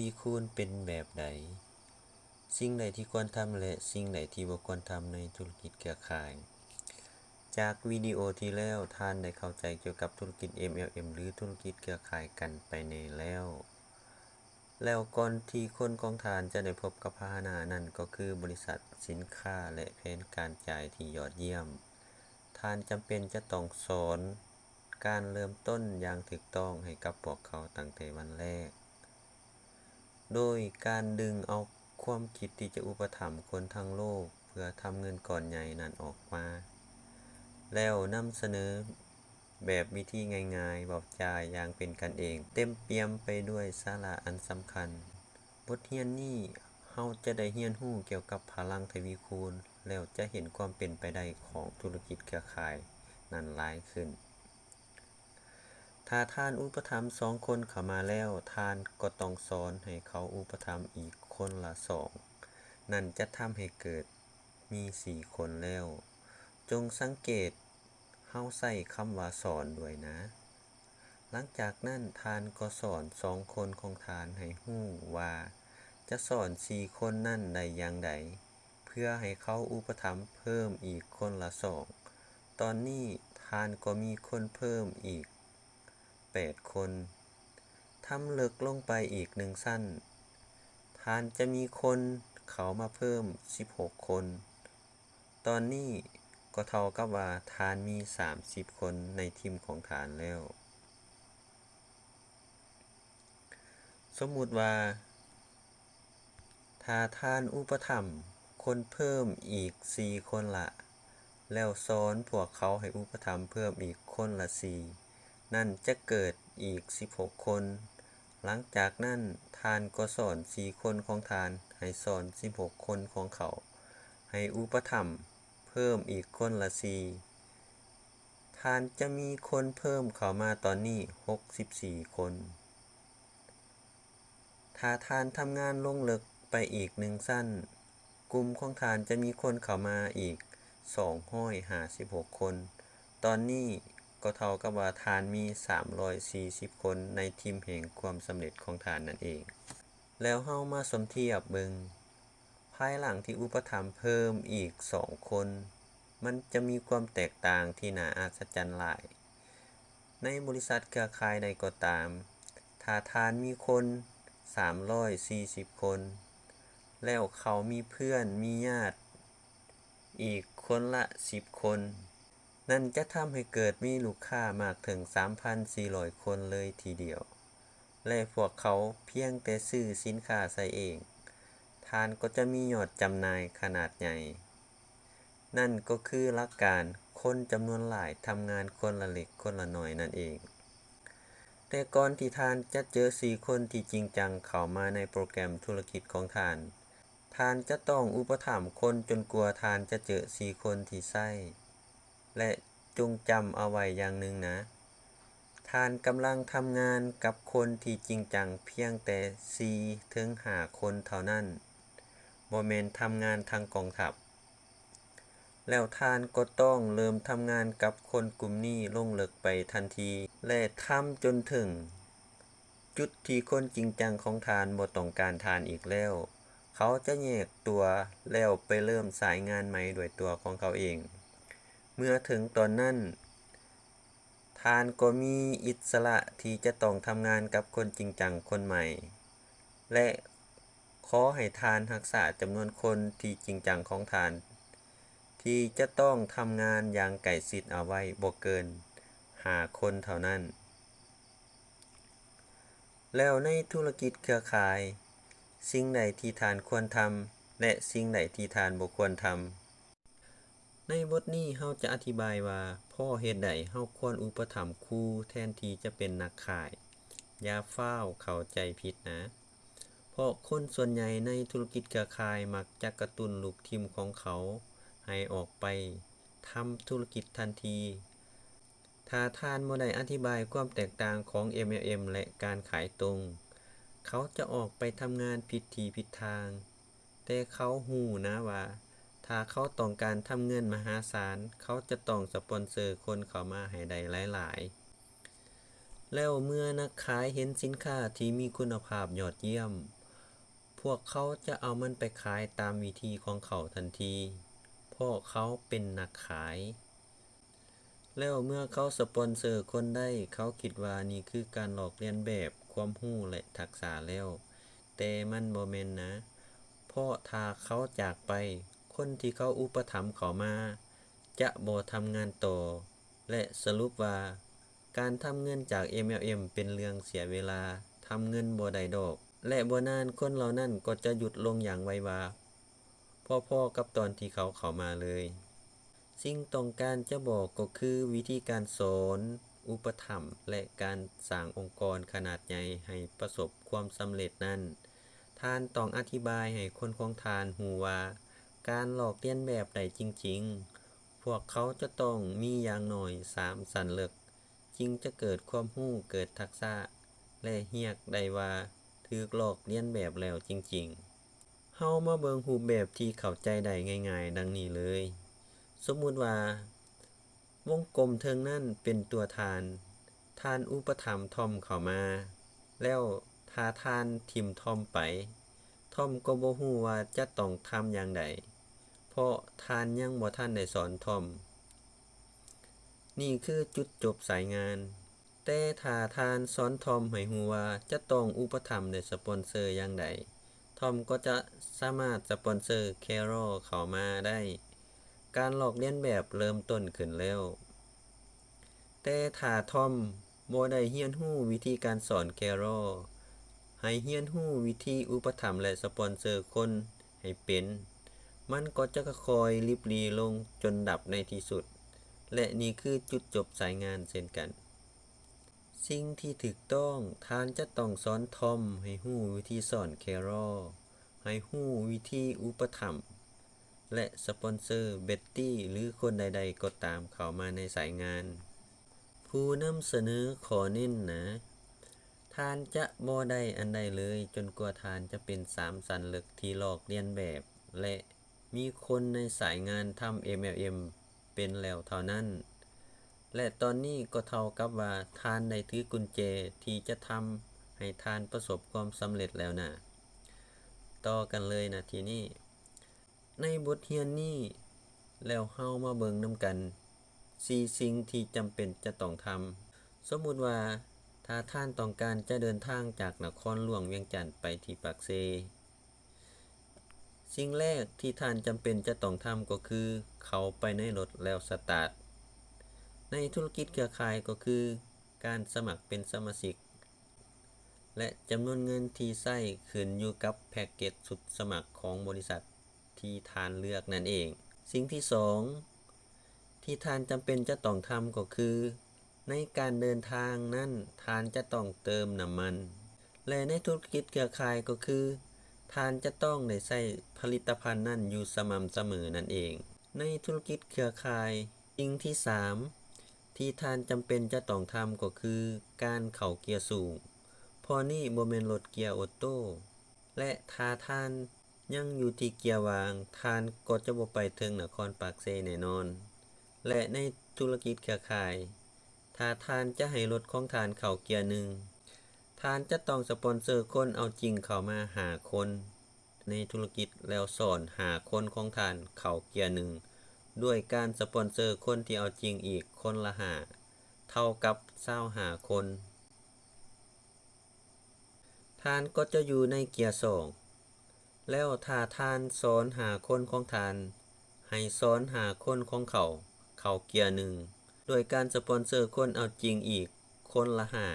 ທີ່ຄູນເປັນແບບໃດ? ສິ່ງໃດທີ່ຄວນທຳ ແລະ ສິ່ງໃດທີ່ບໍ່ຄວນທຳໃນທຸລະກິດເຄືອຂ່າຍ? ຈາກວິດີໂອທີ່ແລ້ວ, ທ່ານໄດ້ເຂົ້າໃຈກ່ຽວກັບທຸລະກິດ ເອັມແອລເອັມ ຫຼື ທຸລະກິດເຄືອຂ່າຍກັນໄປແດ່ແລ້ວ. ແລ້ວກ່ອນທີ່ຄົນຂອງທ່ານຈະໄດ້ພົບກັບພາຫະນະນັ້ນ, ກໍຄືບໍລິສັດ, ສິນຄ້າ ແລະ ແຜນການຈ່າຍທີ່ຍອດຢ້ຽມ, ທ່ານຈຳເປັນຈະຕ້ອງສອນ ການເລີ່ມຕົ້ນຢ່າງຖືກຕ້ອງໃຫ້ກັບພວກເຂົາຕັ້ງແຕ່ວັນແລກ, ໂດຍການດຶງເອົາຄວາມຄິດທີ່ຈະອຸປະຖຳຄົນທັງໂລກເພື່ອທຳເງິນກ້ອນໃຫຍ່ນັ້ນອອກມາ, ແລ້ວນຳສະເໜີແບບວິທີງ່າຍໆ, ເວົ້າຈາຢ່າງເປັນກັນເອງ, ເຕັມປ່ຽມໄປດ້ວຍສາລະອັນສຳຄັນ. ບົດຮຽນນີ້ເຮົາຈະໄດ້ຮຽນຮູ້ກ່ຽວກັບພະລັງທະວີຄູນ ແລ້ວຈະເຫັນຄວາມເປັນໄປໄດ້ຂອງທຸລະກິດເຄືອຂ່າຍນັ້ນຫຼາຍຂຶ້ນ. ຖ້າທ່ານອຸປະຖຳສອງຄົນເຂົ້າມາແລ້ວ, ທ່ານກໍຕ້ອງສອນໃຫ້ເຂົາອຸປະຖຳອີກຄົນລະສອງ, ນັ້ນຈະທຳໃຫ້ເກີດມີສີ່ຄົນແລ້ວ. ຈົ່ງສັງເກດ ເຮົາໃຊ້ຄຳວ່າສອນດ້ວຍນະ. ຫຼັງຈາກນັ້ນ, ທ່ານກໍສອນສອງຄົນຂອງທ່ານໃຫ້ຮູ້ວ່າຈະສອນສີ່ຄົນນັ້ນໄດ້ຢ່າງໃດ ເພື່ອໃຫ້ເຂົາອຸປະຖຳເພີ່ມອີກຄົນລະສອງ. ຕອນນີ້ທ່ານກໍມີຄົນເພີ່ມອີກແປດຄົນ. ທຳເລິກລົງໄປອີກໜຶ່ງຊັ້ນ, ທ່ານຈະມີຄົນເຂົ້າມາເພີ່ມສິບຫົກຄົນ. ຕອນນີ້ກໍເທົ່າກັບວ່າທ່ານມີສາມສິບຄົນໃນທີມຂອງທ່ານແລ້ວ. ສົມມຸດວ່າ ຖ້າທ່ານອຸປະຖຳຄົນເພີ່ມອີກສີ່ຄົນລະ ແລ້ວສອນພວກເຂົາໃຫ້ອຸປະຖຳເພີ່ມອີກຄົນລະສີ່, ນັ້ນຈະເກີດອີກສິບຫົກຄົນ. ຫຼັງຈາກນັ້ນ, ທ່ານກໍສອນສີ່ຄົນຂອງທ່ານໃຫ້ສອນສິບຫົກຄົນຂອງເຂົາ ໃຫ້ອຸປະຖຳເພີ່ມອີກຄົນລະສີ່. ທ່ານຈະມີຄົນເພີ່ມເຂົ້າມາຕອນນີ້ຫົກສິບສີ່ຄົນ. ຖ້າທ່ານທຳງານລົງເລິກໄປອີກໜຶ່ງຊັ້ນ, ກຸ່ມຂອງທ່ານຈະມີຄົນເຂົ້າມາອີກສອງຮ້ອຍຫ້າສິບຫົກຄົນ. ຕອນນີ້ກໍເທົ່າກັບວ່າທ່ານມີສາມຮ້ອຍສີ່ສິບຄົນໃນທີມແຫ່ງຄວາມສຳເລັດຂອງທ່ານນັ້ນເອງ. ແລ້ວເຮົາມາສົມທຽບເບິ່ງ, ພາຍຫຼັງທີ່ອຸປະຖຳເພີ່ມອີກສອງຄົນ, ມັນຈະມີຄວາມແຕກຕ່າງທີ່ໜ້າອັດສະຈັນຫຼາຍ. ໃນບໍລິສັດເຄືອຂ່າຍໃດກໍຕາມ, ຖ້າທ່ານມີຄົນສາມຮ້ອຍສີ່ສິບຄົນ, ແລ້ວເຂົາມີເພື່ອນມີຍາດອີກຄົນລະສິບຄົນ, ນັ້ນຈະທຳໃຫ້ເກີດມີລູກຄ້າມາກເຖິງສາມພັນສີ່ຮ້ອຍຄົນເລີຍທີດຽວ, ແລະ ພວກເຂົາພຽງແຕ່ຊື້ສິນຄ້າໃຊ້ເອງ, ທ່ານກໍຈະມີຍອດຈຳໜ່າຍຂະໜາດໃຫຍ່. ນັ້ນກໍຄືຫຼັກການຄົນຈຳນວນຫຼາຍທຳງານຄົນລະເລັກຄົນລະໜ້ອຍນັ້ນເອງ. ແຕ່ກ່ອນທີ່ທ່ານຈະເຈີສີ່ຄົນທີ່ຈິງຈັງເຂົ້າມາໃນໂປຣແກຣມທຸລະກິດຂອງທ່ານ, ທ່ານຈະຕ້ອງອຸປະຖຳຄົນຈົນກວ່າທ່ານຈະເຈີສີ່ຄົນທີ່ໃຊ້ ແລະ ຈົ່ງຈຳເອົາໄວ້ຢ່າງໜຶ່ງນະ, ທ່ານກຳລັງທຳງານກັບຄົນທີ່ຈິງຈັງພຽງແຕ່ສີ່ເຖິງຫ້າຄົນເທົ່ານັ້ນ, ບໍ່ແມ່ນທຳງານທັງກອງທັບ. ແລ້ວທ່ານກໍຕ້ອງເລີ່ມທຳງານກັບຄົນກຸ່ມນີ້ລົງເລິກໄປທັນທີ ແລະ ທຳຈົນເຖິງຈຸດທີ່ຄົນຈິງຈັງຂອງທ່ານບໍ່ຕ້ອງການທ່ານອີກແລ້ວ. ເຂົາຈະແຍກຕົວແລ້ວໄປເລີ່ມສາຍງານໃໝ່ດ້ວຍຕົວຂອງເຂົາເອງ. ເມື່ອເຖິງຕອນນັ້ນ, ທ່ານກໍມີອິດສະຫຼະທີ່ຈະຕ້ອງທຳງານກັບຄົນຈິງຈັງຄົນໃໝ່ ແລະ ຂໍໃຫ້ທ່ານຮັກສາຈຳນວນຄົນທີ່ຈິງຈັງຂອງທ່ານ ທີ່ຈະຕ້ອງທຳງານຢ່າງໃກ້ຊິດເອົາໄວ້ບໍ່ເກີນຫ້າຄົນເທົ່ານັ້ນ. ແລ້ວໃນທຸລະກິດເຄືອຂ່າຍ, ສິ່ງໃດທີ່ທ່ານຄວນທຳ ແລະ ສິ່ງໃດທີ່ທ່ານບໍ່ຄວນທຳ? ໃນບົດນີ້ເຮົາຈະອະທິບາຍວ່າ ເພາະເຫດໃດເຮົາຄວນອຸປະຖຳຄູແທນທີ່ຈະເປັນນັກຂາຍ. ຢ່າຟ້າວເຂົ້າໃຈຜິດນະ, ເພາະຄົນສ່ວນໃຫຍ່ໃນທຸລະກິດເຄືອຂ່າຍມັກຈະກະຕຸ້ນລູກທີມຂອງເຂົາໃຫ້ອອກໄປທຳທຸລະກິດທັນທີ. ຖ້າທ່ານບໍ່ໄດ້ອະທິບາຍຄວາມແຕກຕ່າງຂອງ ເອັມແອລເອັມ ແລະ ການຂາຍຕົງ, ເຂົາຈະອອກໄປທຳງານຜິດທີ່ຜິດທາງ. ແຕ່ເຂົາຮູ້ນະວ່າ ຖ້າເຂົາຕ້ອງການທຳເງິນມະຫາສານ, ເຂົາຈະຕ້ອງສະປອນເຊີຄົນເຂົ້າມາໃຫ້ໄດ້ຫຼາຍໆ. ແລ້ວເມື່ອນັກຂາຍເຫັນສິນຄ້າທີ່ມີຄຸນນະພາບຍອດຢ້ຽມ, ວກເຂົາຈະເອົາມັນໄປຂາຍຕາມວິທີຂອງເຂົາທັນທີ, ເພາະເຂົາເປັນນັກຂາຍ. ແລ້ວເມື່ອເຂົາສະປອນເຊີຄົນໄດ້, ເຂົາຄິດວ່ານີ້ຄືການລອກລຽນແບບຄວາມຮູ້ ແລະ ທັກສະແລ້ວ, ແຕ່ມັນບໍ່ແມ່ນນະ, ເພາະຖ້າເຂົາຈາກໄປ, ຄົນທີ່ເຂົາອຸປະຖຳເຂົ້າມາຈະບໍ່ທຳງານຕໍ່ ແລະ ສະຫຼຸບວ່າ ການທຳເງິນຈາກ ເອັມແອລເອັມ ເປັນເລື່ອງເສຍເວລາ, ທຳເງິນບໍ່ໄດ້ດອກ ແລະ ບໍ່ນານຄົນເຫຼົ່ານັ້ນກໍຈະຢຸດລົງຢ່າງໄວວາ, ພໍໆກັບຕອນທີ່ເຂົາເຂົ້າມາເລີຍ. ສິ່ງຕ້ອງການຈະບອກກໍຄືວິທີການສອນ, ອຸປະຖຳ ແລະ ການສ້າງອົງກອນຂະໜາດໃຫຍ່ໃຫ້ປະສົບຄວາມສຳເລັດນັ້ນ, ທ່ານຕ້ອງອະທິບາຍໃຫ້ຄົນຂອງທ່ານຮູ້ວ່າ ການລອກລຽນແບບໄດ້ຈິງໆ, ພວກເຂົາຈະຕ້ອງມີຢ່າງໜ້ອຍສາມຊັ້ນເລິກ, ຈຶ່ງຈະເກີດຄວາມຮູ້, ເກີດທັກສະ ແລະ ຮຽກໄດ້ວ່າຖືກລອກລຽນແບບແລ້ວຈິງໆ. ເຮົາມາເບິ່ງຮູບແບບທີ່ເຂົ້າໃຈໄດ້ງ່າຍໆດັ່ງນີ້ເລີຍ. ສົມມຸດວ່າ ວົງກົມເທິງນັ້ນເປັນຕົວທ່ານ, ທ່ານອຸປະຖຳທອມເຂົ້າມາ, ແລ້ວຖ້າທ່ານຖິ້ມທອມໄປ, ທອມກໍບໍ່ຮູ້ວ່າຈະຕ້ອງທຳຢ່າງໃດ, ເພາະທ່ານຍັງບໍ່ທັນໄດ້ສອນທອມ. ນີ້ຄືຈຸດຈົບສາຍງານ. ແຕ່ຖ້າທ່ານສອນທອມໃຫ້ຮູ້ວ່າຈະຕ້ອງອຸປະຖຳ ແລະ ສະປອນເຊີຢ່າງໃດ, ທອມກໍຈະສາມາດສະປອນເຊີແຄໂຣເຂົ້າມາໄດ້. ການລອກລຽນແບບເລີ່ມຕົ້ນຂຶ້ນແລ້ວ. ແຕ່ຖ້າທອມບໍ່ໄດ້ຮຽນຮູ້ວິທີການສອນແຄໂຣ, ໃຫ້ຮຽນຮູ້ວິທີອຸປະຖຳ ແລະ ສະປອນເຊີຄົນໃຫ້ເປັນ, ມັນກໍຈະຄ່ອຍໆລິບຫຼີລົງຈົນດັບໃນທີ່ສຸດ, ແລະ ນີ້ຄືຈຸດຈົບສາຍງານເຊັ່ນກັນ. ສິ່ງທີ່ຖືກຕ້ອງ, ທ່ານຈະຕ້ອງສອນທອມໃຫ້ຮູ້ວິທີສອນແຄໂຣ, ໃຫ້ຮູ້ວິທີອຸປະຖຳ ແລະ ສະປອນເຊີເບັດຕີ້ ຫຼື ຄົນໃດໆກໍຕາມເຂົ້າມາໃນສາຍງານ. ຜູ້ນຳສະເໜີຂໍເນັ້ນນະ, ທ່ານຈະບໍ່ໄດ້ອັນໃດເລີຍຈົນກວ່າທ່ານຈະເປັນສາມຊັ້ນເລິກທີ່ລອກລຽນແບບ ແລະ ມີຄົນໃນສາຍງານທຳ ເອັມແອລເອັມ ເປັນແລ້ວເທົ່ານັ້ນ. ແລະ ຕອນນີ້ກໍເທົ່າກັບວ່າທ່ານໄດ້ຖືກຸນແຈທີ່ຈະທຳໃຫ້ທ່ານປະສົບຄວາມສຳເລັດແລ້ວນະ. ຕໍ່ກັນເລີຍນະທີນີ້. ໃນບົດຮຽນນີ້, ແລ້ວເຮົາມາເບິ່ງນຳກັນສີ່ສິ່ງທີ່ຈຳເປັນຈະຕ້ອງທຳ. ສົມມຸດວ່າ ຖ້າທ່ານຕ້ອງການຈະເດີນທາງຈາກນະຄອນຫຼວງວຽງຈັນໄປທີ່ປາກເຊ, ສິ່ງແລກທີ່ທ່ານຈຳເປັນຈະຕ້ອງທຳກໍຄືເຂົ້າໄປໃນລົດແລ້ວສະຕາດ. ໃນທຸລະກິດເຄືອຂ່າຍກໍຄືການສະໝັກເປັນສະມາຊິກ ແລະ ຈຳນວນເງິນທີ່ໃຊ້ຂຶ້ນຢູ່ກັບແພັກເກັດຊຸດສະໝັກຂອງບໍລິສັດທີ່ທ່ານເລືອກນັ້ນເອງ. ສິ່ງທີສອງ ທີ່ທ່ານຈຳເປັນຈະຕ້ອງທຳກໍຄື ໃນການເດີນທາງນັ້ນ, ທ່ານຈະຕ້ອງເຕີມນ້ຳມັນ ແລະ ໃນທຸລະກິດເຄືອຂ່າຍກໍຄື ທ່ານຈະຕ້ອງໄດ້ໃຊ້ຜະລິດຕະພັນນັ້ນຢູ່ສະໝ່ຳສະເໝີນັ້ນເອງ. ໃນທຸລະກິດເຄືອຂ່າຍ, ສິ່ງທີສາມ ທີ່ທ່ານຈຳເປັນຈະຕ້ອງທຳກໍຄື ການເຂົ້າເກຍສູງ, ເພາະນີ້ບໍ່ແມ່ນລົດເກຍໂອໂຕ້ ແລະ ຖ້າທ່ານຍັງຢູ່ທີ່ເກຍຫວ່າງ, ທ່ານກໍຈະບໍ່ໄປເຖິງນະຄອນປາກເຊແນ່ນອນ. ແລະ ໃນທຸລະກິດເຄືອຂ່າຍ, ຖ້າທ່ານຈະໃຫ້ລົດຂອງທ່ານເຂົ້າເກຍໜຶ່ງ, ທ່ານຈະຕ້ອງສະປອນເຊີຄົນເອົາຈິງເຂົ້າມາຫ້າຄົນໃນທຸລະກິດ ແລ້ວສອນຫ້າຄົນຂອງທ່ານເຂົ້າເກຍໜຶ່ງ ດ້ວຍການສະປອນເຊີຄົນທີ່ເອົາຈິງອີກຄົນລະຫ້າ ເທົ່າກັບຊາວຫ້າຄົນ. ທ່ານກໍຈະຢູ່ໃນເກຍສອງ ແລ້ວຖ້າທ່ານສອນຫ້າຄົນຂອງທ່ານ, ໃຫ້ສອນຫ້າຄົນຂອງເຂົາເຂົ້າເກຍໜຶ່ງ ດ້ວຍການສະປອນເຊີຄົນເອົາຈິງອີກຄົນລະຫ້າ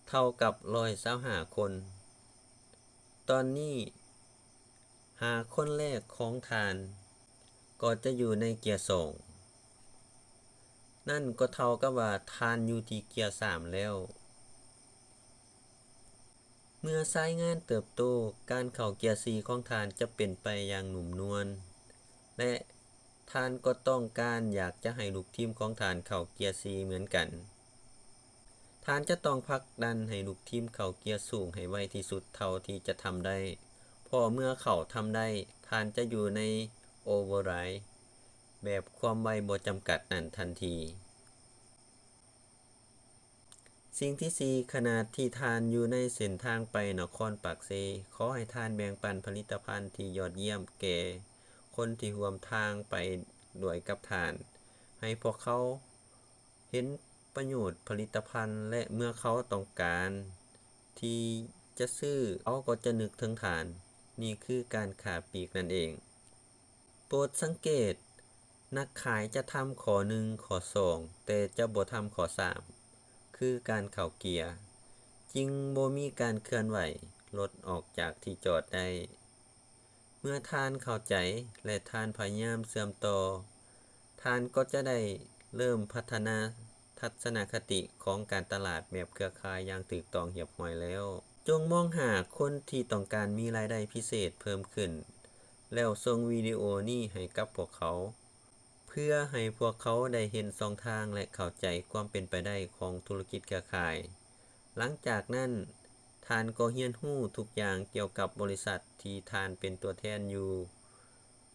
ເທົ່າກັບຮ້ອຍຊາວຫ້າຄົນ. ຕອນນີ້ ຫ້າຄົນແລກຂອງທ່ານກໍຈະຢູ່ໃນເກຍສອງ. ນັ້ນກໍເທົ່າກັບວ່າທ່ານຢູ່ທີ່ເກຍສາມແລ້ວ. ເມື່ອສາຍງານເຕີບໂຕ, ການເຂົ້າເກຍສີ່ຂອງທ່ານຈະເປັນໄປຢ່າງນຸ້ມນວນ ແລະ ທ່ານກໍຕ້ອງການຢາກຈະໃຫ້ລູກທີມຂອງທ່ານເຂົ້າເກຍສີ່ເໝືອນກັນ. ທ່ານຈະຕ້ອງຜັກດັນໃຫ້ລູກທີມເຂົ້າເກຍສູງໃຫ້ໄວທີ່ສຸດເທົ່າທີ່ຈະທຳໄດ້, ເພາະເມື່ອເຂົາທຳໄດ້, ທ່ານຈະຢູ່ໃນໂອເວີໄຣແບບຄວາມໄວບໍ່ຈຳກັດນັ້ນທັນທີ. ສິ່ງທີສີ່ ຂະນະທີ່ທ່ານຢູ່ໃນເສັ້ນທາງໄປນະຄອນປາກເຊ, ຂໍໃຫ້ທ່ານແບ່ງປັນຜະລິດຕະພັນທີ່ຍອດຢ້ຽມແກ່ຄົນທີ່ຮ່ວມທາງໄປດ້ວຍກັບທ່ານ, ໃຫ້ພວກເຂົາເຫັນປະໂຫຍດຜະລິດຕະພັນ ແລະ ເມື່ອເຂົາຕ້ອງການທີ່ຈະຊື້, ເຂົາກໍຈະນຶກເຖິງທ່ານ. ນີ້ຄືການຄ້າປີກນັ້ນເອງ. ໂປດສັງເກດ, ນັກຂາຍຈະທຳຂໍ້ໜຶ່ງ, ຂໍ້ສອງ, ແຕ່ຈະບໍ່ທຳຂໍ້ສາມ ຄືການເຂົ້າເກຍ, ຈຶ່ງບໍ່ມີການເຄື່ອນໄຫວລົດອອກຈາກທີ່ຈອດໄດ້. ເມື່ອທ່ານເຂົ້າໃຈ ແລະ ທ່ານພະຍາຍາມເຊື່ອມຕໍ່, ທ່ານກໍຈະໄດ້ເລີ່ມພັດທະນາທັດສະນະຄະຕິຂອງການຕະຫຼາດແບບເຄືອຂ່າຍຢ່າງຖືກຕ້ອງຮຽບຮ້ອຍແລ້ວ. ຈົ່ງມອງຫາຄົນທີ່ຕ້ອງການມີລາຍໄດ້ພິເສດເພີ່ມຂຶ້ນ, ແລ້ວສົ່ງວິດີໂອນີ້ໃຫ້ກັບພວກເຂົາ ເພື່ອໃຫ້ພວກເຂົາໄດ້ເຫັນຊ່ອງທາງ ແລະ ເຂົ້າໃຈຄວາມເປັນໄປໄດ້ຂອງທຸລະກິດເຄືອຂ່າຍ. ຫຼັງຈາກນັ້ນ, ທ່ານກໍຮຽນຮູ້ທຸກຢ່າງກ່ຽວກັບບໍລິສັດທີ່ທ່ານເປັນຕົວແທນຢູ່,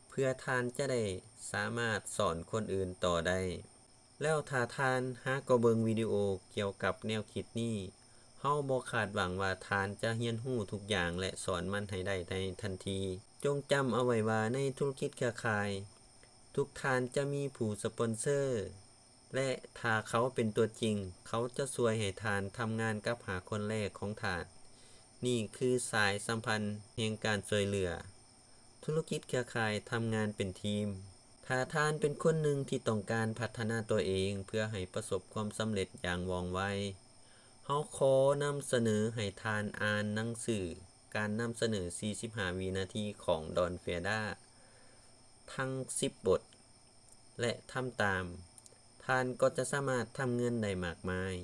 ເພື່ອທ່ານຈະໄດ້ສາມາດສອນຄົນອື່ນຕໍ່ໄດ້. ແລ້ວຖ້າທ່ານຫາກໍເບິ່ງວິດີໂອກ່ຽວກັບແນວຄິດນີ້, ເຮົາບໍ່ຄາດຫວັງວ່າທ່ານຈະຮຽນຮູ້ທຸກຢ່າງ ແລະ ສອນມັນໃຫ້ໄດ້ໃນທັນທີ. ຈົ່ງຈຳເອົາໄວ້ວ່າໃນທຸລະກິດເຄືອຂ່າຍ, ທຸກທ່ານຈະມີຜູ້ສະປອນເຊີ ແລະ ຖ້າເຂົາເປັນຕົວຈິງ, ເຂົາຈະຊ່ວຍໃຫ້ທ່ານທຳງານກັບຫ້າຄົນແລກຂອງທ່ານ. ນີ້ຄືສາຍສຳພັນແຫ່ງການຊ່ວຍເຫຼືອ. ທຸລະກິດເຄືອຂ່າຍທຳງານເປັນທີມ. ຖ້າທ່ານເປັນຄົນໜຶ່ງທີ່ຕ້ອງການພັດທະນາຕົວເອງເພື່ອໃຫ້ປະສົບຄວາມສຳເລັດຢ່າງວ່ອງໄວ, ເຮົາຂໍນຳສະເໜີໃຫ້ທ່ານອ່ານໜັງສືການນຳສະເໜີສີ່ສິບຫ້າວິນາທີຂອງ Don Ferrer ທັງສິບບົດ ແລະ ທຳຕາມ, ທ່ານກໍຈະສາມາດທຳເງິນໄດ້ມາກມາຍ.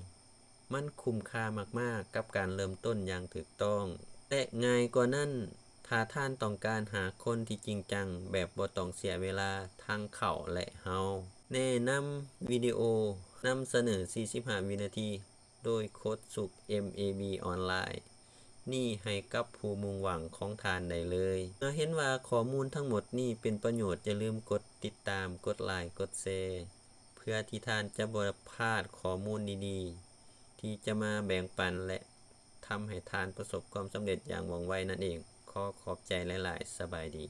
ມັນຄຸ້ມຄ່າມາກໆກັບການເລີ່ມຕົ້ນຢ່າງຖືກຕ້ອງ ແລະ ງ່າຍກວ່ານັ້ນ, ຖ້າທ່ານຕ້ອງການຫາຄົນທີ່ຈິງຈັງແບບບໍ່ຕ້ອງເສຍເວລາ, ທັງເຂົາ ແລະ ເຮົາແນະນຳວິດີໂອນຳສະເໜີສີ່ສິບຫ້າວິນາທີ ໂດຍໂຄດສຸກ ເອັມ ເອ ບີ ອອນລາຍນີ້ໃຫ້ກັບຜູ້ມຸ່ງຫວັງຂອງທ່ານໄດ້ເລີຍ. ເມື່ອເຫັນວ່າຂໍ້ມູນທັງໝົດນີ້ເປັນປະໂຫຍດ, ຢ່າລືມກົດຕິດຕາມ, ກົດໄລ, ກົດແຊ ເພື່ອທີ່ທ່ານຈະບໍ່ພາດຂໍ້ມູນດີໆ ທີ່ຈະມາແບ່ງປັນ ແລະ ທຳໃຫ້ທ່ານປະສົບຄວາມສຳເລັດຢ່າງວ່ອງໄວນັ້ນເອງ. ຂໍຂອບໃຈຫຼາຍໆ. ສະບາຍດີ.